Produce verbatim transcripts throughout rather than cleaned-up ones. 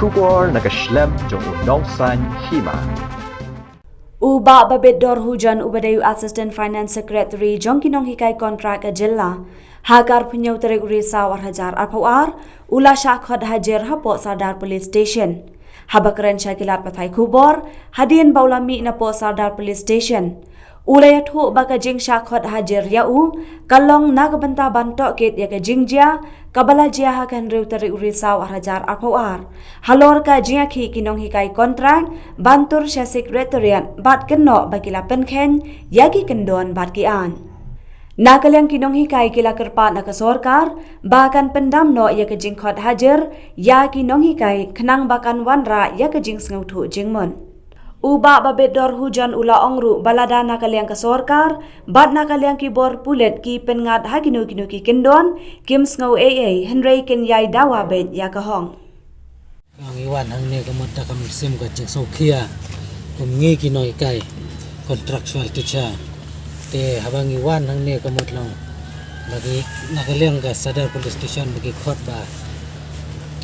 Khubor na ka shlem jong u nongsan hima. U Bah Babit Dorhujan uba dei u Assistant Finance Secretary jong ki nonghikai kontrak ka jylla, ha ka arphew hynñiew tarik u Risaw ar hajar arphew ar, u la shah khot hajir hapoh Sardar Police Station. Haba kren sha ki lad pathai khubor hadien ba u la mih napoh Sardar Police Station, u la ïathuh ba ka jingshah khot hajir ïa u ka long na ka bynta ban tohkit ïa ka jingjia kaba la jia ha ka hynriew tarik u Risaw ar hajar arphew ar, halor ka jingïakhih ki nonghikai kontrak ban tur sha Secretariat bad kynnoh ba ki la pynkheiñ ïa ki kyndon bad ki aiñ. Na ka liang ki nonghikai ki la kyrpad na ka sorkar ba kan pyndam noh ïa ka jingkhot hajir ïa ki nonghikai khnang ba kan wanrah ïa ka jingsngewthuh jingmut. U Bah Babit Dorhujan u la ong ruh ba lada na ka liang ka sorkar bad na ka liang ki bor pulit ki pynngat ha kino kino ki kyndon, kim sngew ei ei, hynrei kin ïai dawa beit ïa ka hok. Ngi wan hangne ka mut da ka mynsiem ka jingsngewkhia kum ngi ki nonghikai contractual teacher. Te haba ngi wan hangne ka mut long ba ki, na ka liang ka Sardar Police Station ba ki khot ba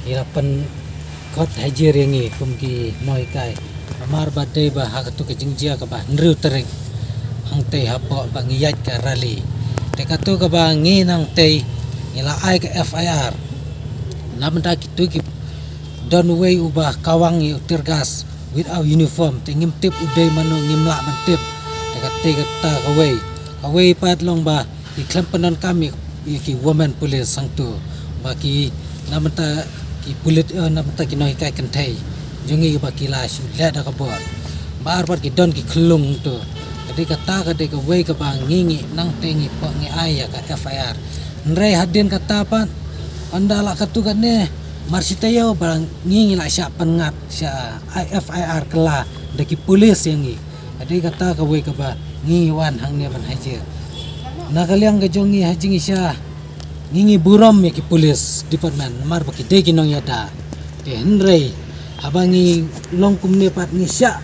ki la pynkhot hajir ïa ngi kum ki nonghikai. Namar ba dei ba ha katu ka jingjia kaba hynriew tarik hangtei hapoh ba ngi ïaid ka rally. Te katu kaba ngi nangtei ngi la ai ka F I R. Na bynta kitu ki don uwei uba kawang ïa u tear gas without uniform, te ngim tip u dei mano, ngim lah ban tip. Te kata kata kawei, kawei pat long ba ki khlem pyndonkam ïa, ïa ki women police hangtu, ba ki na bynta ki pulit, eh, na bynta ki nonghikai kynthei jong ngi ba ki la shu leh da ka bor. Ba ar pat ki don ki khyllung tu. Ka dei kata ka dei kawei kaba ngi ngi nangtei ngi pynkhot ngi ai ïa ka F I R. Hynrei hadien kata pat, ynda la katu kane, mar shi taïew ba ngi ngi la shah pynngat, shah ai F I R kylla da ki pulit ïa ngi. Ka dei kata kawei kaba ngi ngi wan hangne ban hajir. Na ka liang ka jong ngi ha jingshisha ngi ngi burom ïa ki police department namar ba ki dei ki nongïada. Te hynrei haba ngi long kumne pat ngi shah,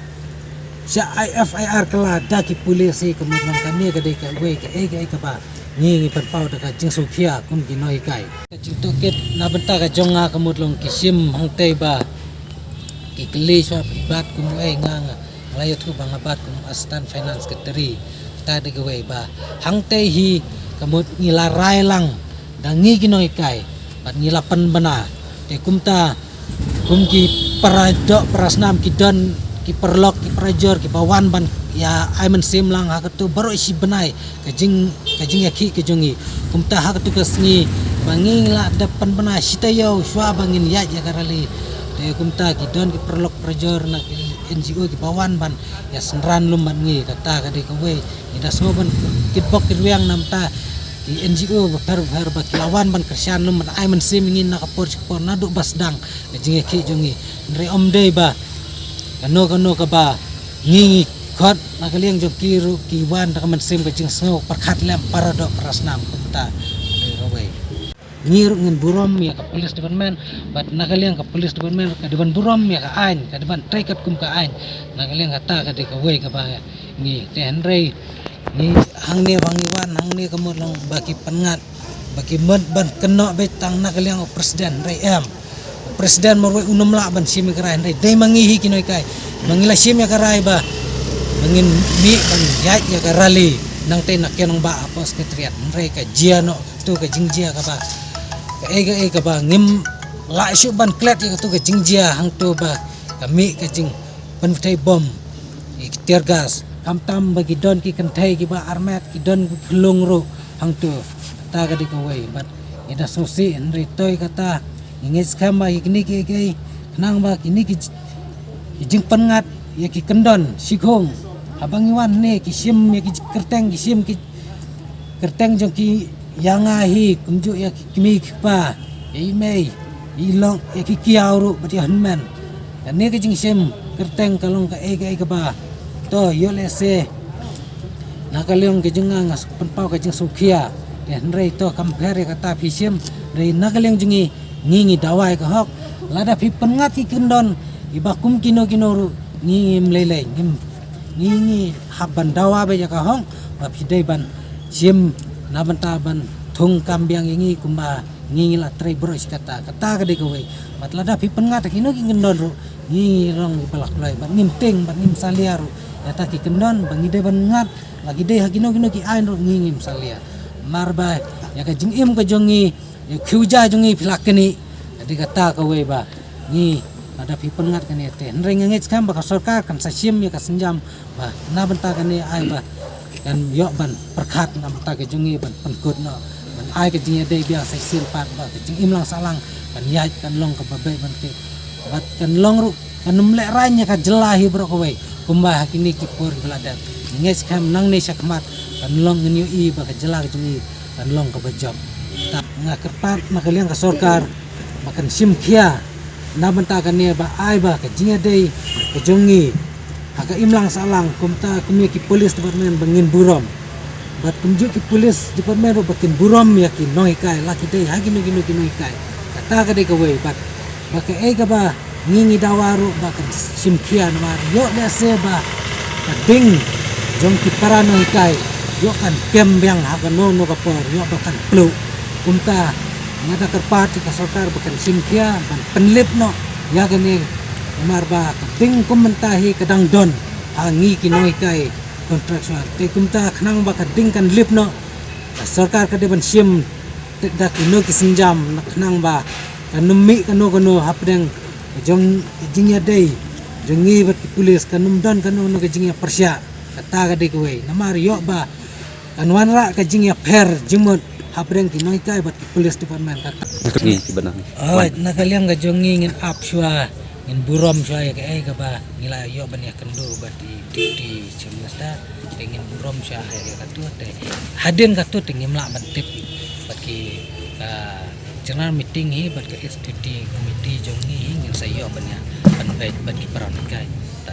shah ai F I R kylla da ki police, ka mut long kane ka dei kawei kaei kaei kaba ngi ngi pynpaw da ka jingsngewkhia kum ki nonghikai. Ka jingtohkit na bynta ka jong nga ka mut long ki shim hangtei ba ki kylli shuwa ba ki bat kum uei, nga nga la ïathuh ba nga bat kum Assistant Finance Secretary. Kata dei kawei ba hangtei hi ka mut ngi la rai lang da ngi ki nonghikai bad ngi la pynbna. Te kumta kum ki para doh para snam ki don ki paralok ki parajor kiba wan ban ïa ai mynsiem lang ha katu baroh shi bnai ka jing, ka jingïakhih ka jong ngi. Kumta ha katu ka sngi ba ngi la dep pynbna shi taïew shuwa ba ngin ïaid ïa ka rally. Te kumta ki don ki paralok parajor na ki N G O kiba wan ban ïa synran lum bad ngi, kata ka dei kawei. Ngi da sngew ban kitbok kitrwiang namar ta ki N G O bapher bapher ba ki la wan ban kyrshan lum ban ai mynsiem ïa ngi na ka por sha ka por naduh ba sdang ka jingïakhih jong ngi. Hynrei ym dei ba kano kano kaba ngi ngi khot na ka liang jong ki ruh ki wan da ka mynsiem ka jingsngew pyrkhat lem para doh para snam, kumta dei kawei. Ngi ruh ngin burom ïa ka police department, bad na ka liang ka police department ka dei ban burom ïa ka aiñ, ka dei ban trei katkum ka aiñ. Na ka liang kata ka dei kawei kaba ngi, te hynrei ngi hangne ba ngi wan hangne ka mut long ba ki pynngat, ba ki mut ban kynnoh beit tang na ka liang u president, hynrei em. President marwei un ym lah ban shim ïa ka rai, hynrei dei ma ngi hi ki nonghikai ba ngi la shim ïa ka rai ba, ba ngin mih ban ïaid ïa ka rally nangtei na Kynongbah hapoh Secretariat. Hynrei ka jia noh katu ka jingjia kaba, kaei kaei kaba ngim lah shuh ban klet ïa katu ka jingjia hangtu ba ka mih ka jingpynbthei bom ïa ki tear gas. Khamtam ba ki don ki kynthei kiba armet, ki don ki khyllung ruh hangtu. Kata ka dei kawei bad ngi da sngewsih, hynrei to ïa kata ngi ngeit skhem ba ïa kine kiei kiei, khnang ba kine ki, ki jingpynngat ïa ki kyndon shikhong. Haba ngi wan hangne ki shim ïa ki kyrteng, ki shim ki kyrteng jong ki ïa nga hi, kumjuh ïa ki kmie ki kpa, ïa i mei, ïa i lok, ïa ki kiaw ruh bad ïa hynmen. Kane ka jingshim kyrteng ka long kaei kaei kaba, to, ïoh lehse na ka liang ka jong nga nga pynpaw ka jingsngewkhia. Te hynrei to kam pher ïa kata phi shim, hynrei na ka liang jong ngi, ngi ngi dawa ïa ka hok. Lada phi pynngat ki kyndon kiba kum kino kino ruh, ngi ngim lei lei, ngim, ngi ngi hap ban dawa beit ïa ka hok ba phi dei ban shim na bynta ban thung kam biang ïa ngi kumba Ngi ngi la trei baroh shi katta, kata ka dei kawei. Bad lada phi pynngat ha kino ki kyndon ruh, ngi ngi long kiba la kloi, bad ngim tieng, bad ngim salia ruh ïa kita ki kyndon, ba ngi dei ban ngat, la ki dei ha kino kino ki aiñ ruh ngi ngim salia. Namar ba ïa ka jingim ka jong ngi, ïa ka khiew ja jong ngi phi la knieh. Ka dei kata kawei ba ngi, lada phi pynngat kane te, hynrei nga ngeit skhem ba ka sorkar kan sa shim ïa ka sienjam ba na bynta kane, ai ba kan ïoh ban pyrkhat na bynta ka jong ngi ban pynkut noh, ban ai ka jingïadei biang sa shisien pat, ba ka jingim lang sahlang kan ïaid, kan long kaba beit ban tip, bad kan long ruh, kan ym lehraiñ ïa ka jylla hi baroh kawei kumba ha kine ki por kiba la dep. Nga ngeit skhem nangne shakhmat kan long, ngin ïohi ba ka jylla ka jong ngi kan long kaba jop. Te nga kyrpad na ka liang ka sorkar ba kan shim khia na bynta kane, ba ai ba ka jingïadei ka jong ngi ha ka imlang sahlang, kumta kum ïa ki police department ba ngin burom, bad kumjuh ki police department ruh ba kin burom ïa ki nonghikai, la ki dei ha kino kino ki nonghikai. Kata ka dei kawei, bad ba kaei kaba ngi ngi dawa ruh ba kan shim khia, namar ïoh lehse ba ka ding jong ki para nonghikai ïoh kan kem biang ha kano kano ka por, ïoh ba kan pluh. Kumta nga da kyrpad ïa ka sorkar ba kan shim khia ban pynlip noh ïa kane, namar ba ka ding kum mynta hi ka dang don ha ngi ki nonghikai contractual. Te kumta khnang ba ka ding kan lip noh, ka sorkar ka dei ban shim te da kino ki sienjam, na khnang ba kan ym mih kano kano hapdeng jong ka jingïadei jong ngi bad ki police, kan ym don kano kano ka jingïapyrshah. Kata ka dei kawei, namar ïoh ba kan wanrah ka jingïapher jingmut hapdeng ki nonghikai bad ki police department. Kata ngi ki bana. Oi, na ka liang ka jong ngi ngin ap shuwa, ngin burom shuwa ïa kaei kaba ngi la ïoh ban ïakynduh bad i Deputy Chief Minister. Te ngin burom shuwa ha ïa katu, te hadien katu te ngim lah ban tip bad ki, ah, general meeting hi bad ka executive committee jong ngi hi, ngin sa ïoh ban ïa, ban beit bad ki para nonghikai. Te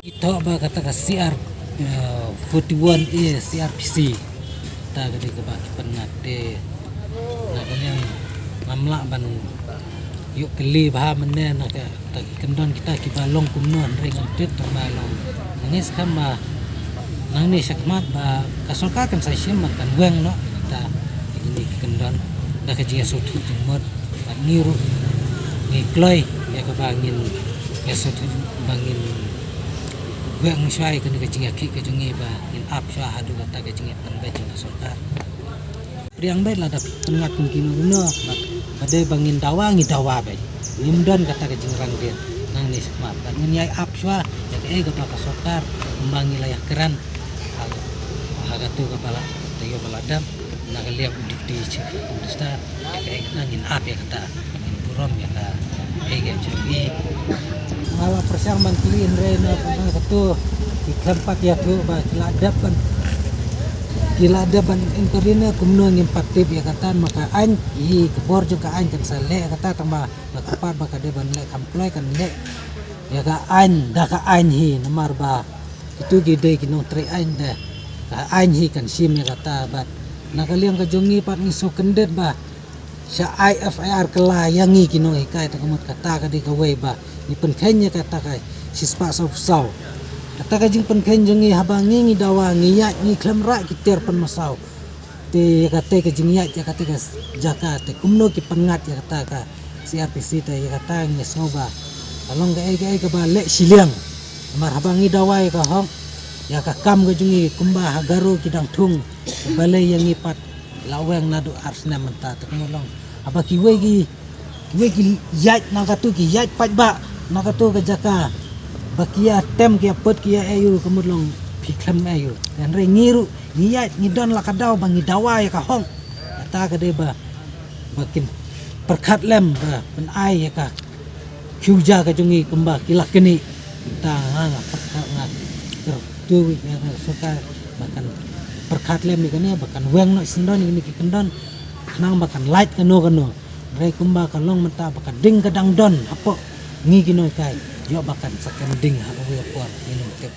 ito ba kata ka C R, eh, forty one A C R P C. Kata ka dei kaba ki pynngat, te na ka liang ngam lah ban ïoh kylli bha mynne na kata ki kyndon kita kiba long kumno, hynrei ngam tip tang ba long. Nga ngeit skhem ba nangne shakhmat ba ka sorkar kan sa shim, ba kan weng noh kita kine ki kyndon da ka jingïasngewthuh jingmut. Bad ngi ruh ngi kloi ïa kaba ngin ïasngewthuh, ba ngin weng shuwa ïa kane ka jingïakhih ka jong ngi, ba ngin ap shuwa haduh kata ka jingïapynbeit jong ka sorkar. Pdiang beit, lada pynngat kum kino kino, ba dei ba ngin dawa, ngi dawa beit. Ngim don kata ka jingrang beit nangne shakhmat, bad ngin ïai ap shuwa ïa kaei kaba ka sorkar kumba ngi la ïakren ha, ha katu kaba la, kata ïa ba la dep. Na ka liang u Deputy Chief Minister, ïa kaei kata ngin ap ïa kata, ngin burom ïa kaei ka jong i. Nga la pyrshang ban kylli, hynrei na ka, na katu ki khlem pat ïathuh ba ki la dep ban, ki la dep ban inquiry ne kumno, ngim pat tip ïa kata. Ma ka aiñ, i ka bor jong ka aiñ kan sa leh ïa kata, tang ba nga kyrpad ba ka dei ban leh kham kloi, kan leh ïa ka aiñ da ka aiñ hi, namar ba kitu ki dei ki nongtrei aiñ, da ka aiñ hi kan shim ïa kata. Bad na ka liang ka jong ngi pat ngi sngewkyndit ba sha ai F I R kylla ïa ngi ki nonghikai, te ka mut kata ka dei kawei ba ngi pynkheiñ ïa kata ka shispah sawphew saw. Kata ka jingpynkheiñ jong ngi, haba ngi ngi dawa, ngi ïaid, ngi khlem rah ki tiar pynmasaw. Te ïa kata ka jingïaid ïa kata ka jaka, te kumno ki pynngat ïa kata ka C R P C, te ïa kata ngi sngew ba ka long kaei kaei kaba leh shiliang. Namar haba ngi dawa ïa ka hok, ïa ka kam ka jong ngi, kumba ha Garo ki dang thung, te balei ïa ngi pat la weng naduh ar snem mynta? Te kumno long, haba kiwei ki, kiwei ki ïaid na katu, ki ïaid paidbah na katu ka jaka, ba ki ïa tem, ki ïa put, ki ïa ïoh, ka mut long phi khlem ïoh. Hynrei ngi ruh ngi ïaid, ngi don la ka daw ba ngi dawa ïa ka hok. Kata ka dei ba, ba kin pyrkhat lem, ba pyn-ai ïa ka khiew ja ka jong ngi kumba ki la knieh. Te nga, nga pyrkhat, nga kyrkhu ïa ka sorkar ba kan pyrkhat lem ïa kane, ba kan weng noh shisyndon ïa kine ki kyndon, khnang ba kan lait kano kano. Hynrei kumba ka long mynta ba ka ding ka dang don hapoh ngi ki nonghikai, ïoh ba kan sa kan ding ha kawei ka por, ngin ym tip.